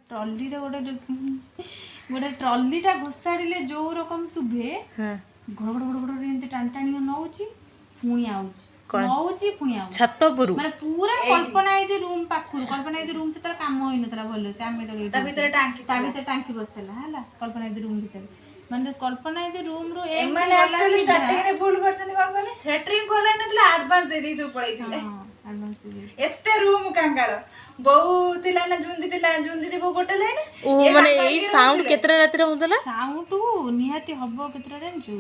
ଟ୍ରଲିରେ ଗୋଟେ ଗୋଟେ ଟ୍ରଲିଟା ଘୋଷାଡ଼ିଲେ ଯୋଉ ରକମ ଶୁଭେ, ଘଡ଼ ଘଡ଼ ଘଡ଼ ଘଡ଼ ଏମିତି ଟାଣି ଟାଣି ନଉଛି, ପୁଣି ଆଉଛି, ନଉଛି, ପୁଣି ଆଉଛି। ଛାତ ଉପରୁ? ମାନେ ପୁରା କଳ୍ପନା ଦିଦି ରୁମ୍ ପାଖରୁ। କଳ୍ପନା ଦିଦି ରୁମ୍ ସେତେବେଳେ କାମ ହେଇନଥିଲା ଭଲ ସେ, ଆମେ ଯେତେବେଳେ ତା ଭିତରେ ଟାଙ୍କି। ତା ଭିତରେ ଟାଙ୍କି ବସିଥିଲା ହେଲା। କଳ୍ପନା ଦିଦି ରୁମ୍ ଭିତରେ, ମାନେ କଳ୍ପନା ଦିଦି ରୁମ୍ ରୁ ଏମାନେ ଆକ୍ଚୁଆଲି ଷ୍ଟାର୍ଟିଂ ରେ ଭୁଲ କରିଛନ୍ତି। କଣ କହିଲେ, ସେଟରିଂ ଖୋଲା ହେଇନଥିଲା, ଆଡଭାନ୍ସ ଦେଇ ଦେଇ ସବୁ ପଳେଇଥିଲେ। ଆଡଭାନ୍ସ ଦେଇ। ଏତେ ରୁମ୍ କାଙ୍ଗାଳ। ବୋଉ ଥିଲା ନା ଜୁନ୍ଦି ଥିଲା, ଜୁନ୍ଦି ବୋଉ ଗୋଟେ ଲାଇନ। ଓ, ମାନେ ଏଇ ସାଉଣ୍ଡ କେତେଟା ରାତିରେ ହଉଥିଲା? ସାଉଣ୍ଡ ନିହାତି ହବ କେତେଟା ଜାଣିଛୁ?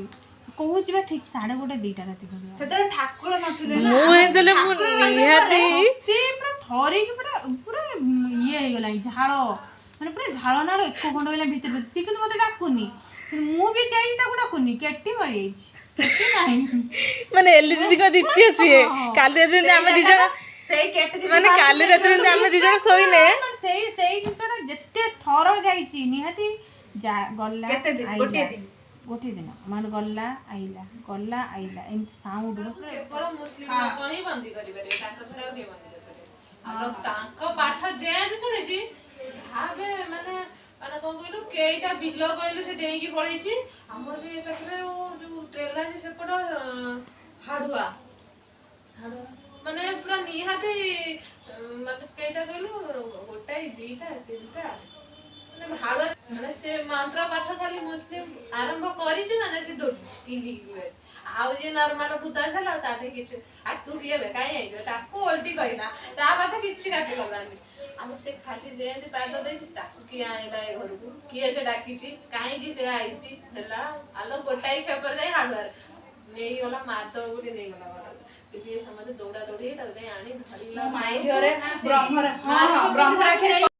କହୁଛି ବା, ଠିକ 1:30 2ଟା ରାତି ଭଳିଆ। ସେତେବେଳେ ଠାକୁର ନଥିଲେ ନା। ମୁଁ ହେଇଥିଲେ ମୁଁ ନିହାତି ସେ ପୁରା ଥରିକି ପୁରା ପୁରା ଇଏ ହେଇଗଲାଣି, ଝାଳ ମାନେ ପୁରା ଝାଳ ନାଳ ଏକ ଖଣ୍ଡ ହେଲା ଭିତରେ ଭିତରେ। ସିଏ କିନ୍ତୁ ମତେ ଡାକୁନି, କିନ୍ତୁ ମୁଁ ବି ଯାଇଛି ତାକୁ ଡାକୁନି। କେଟି ମରିଯାଇଛି, କେଟି ନାହିଁ। ମାନେ ଏଲି ଦିଦିଙ୍କ ଦ୍ୱିତୀୟ ସିଏ। କାଲି ରାତିରେ ଯେମିତି ଆମେ ଦି ଜଣ ସେଇ କେଟି ଦିଦି। ମାନେ କାଲି ରାତିରେ ଯେମିତି ଆମେ ଦି ଜଣ ଶୋଇନେ। ମାନେ ସେଇ ସେଇ ଜିନିଷଟା ଯେତେ ଥର ଯାଇଛି ନିହାତି ଯା ଗଲା। କେତେ ଦିନ? ଆଇଲା। ଗୋଟିଏ ଦିନ? ଗୋଟିଏ ଦିନ, ମାନେ ଗଲା ଆଇଲା, ଗଲା ଆଇଲା, ଏମିତି ସାଉଣ୍ଡ। କେବଳ ମୁସଲିମ ଲୋକ ହିଁ ବନ୍ଦୀ କରିପାରିବେ, ତାଙ୍କ ଛଡା ଆଉ କିଏ ବନ୍ଦୀ କରିପାରିବେ? ଆଉ ତାଙ୍କ ପାଠ ଯେମିତି ଶୁଣିଛି, ଭାବେ ମାନେ ମାନେ କଣ କହିଲୁ, କେଇଟା ବିଲ କହିଲୁ ସେ ଡେଇଁକି ପଳେଇଛି। ଆମର ଯୋଉ ଏ ପାଖରେ ଯୋଉ ଟ୍ରେନ ଲାଇନ ସେପଟ ହାଡୁଆ ହାଡୁଆ, ମାନେ ପୁରା ନିହାତି ମାନେ କେଇଟା କହିଲୁ, ଗୋଟାଏ, ଦିଟା, ତିନିଟା, ମାନେ ହାଡୁଆ। ମାନେ ସେ ମନ୍ତ୍ର ପାଠ ଖାଲି ମୁସଲିମ ଆରମ୍ଭ କରିଛି, ମାନେ ସେ ଦୌଡ଼ିକି ଯିବେ। ଆଉ ଯିଏ ନର୍ମାଲ ଭୂତ ଥିଲା, ତାଠି କିଛି ଆଉ ତୁ କିଏ ବେ, କାହିଁ ଆଇଛୁ, ତାକୁ ଓଲଟି କହିଲା। ତା ପାଠ କିଛି କାଟି ଗଲାନି। ଆମ ସେ ଖାଲି ଯେମିତି ପାଦ ଦେଇଛି, ତାକୁ କିଏ ଆଣିଲା ଏ ଘରକୁ, କିଏ ସେ ଡାକିଛି, କାହିଁକି ସେ ଆଇଛି ହେଲା। ଆଲୋ, ଗୋଟାଏ ଖେପରେ ଯାଇ ହାଡୁଆରେ ନେଇଗଲା, ମାରିଦବ ବୋଲି ନେଇଗଲା ଘରକୁ। କିନ୍ତୁ ସମସ୍ତେ ଦୌଡ଼ା ଦୌଡ଼ି ହେଇ ତାକୁ ଯାଇ ଆଣି ଧରିଲା। ମାଇ ଘରେ ବ୍ରହ୍ମର, ହଁ, ବ୍ରହ୍ମରାକ୍ଷସ।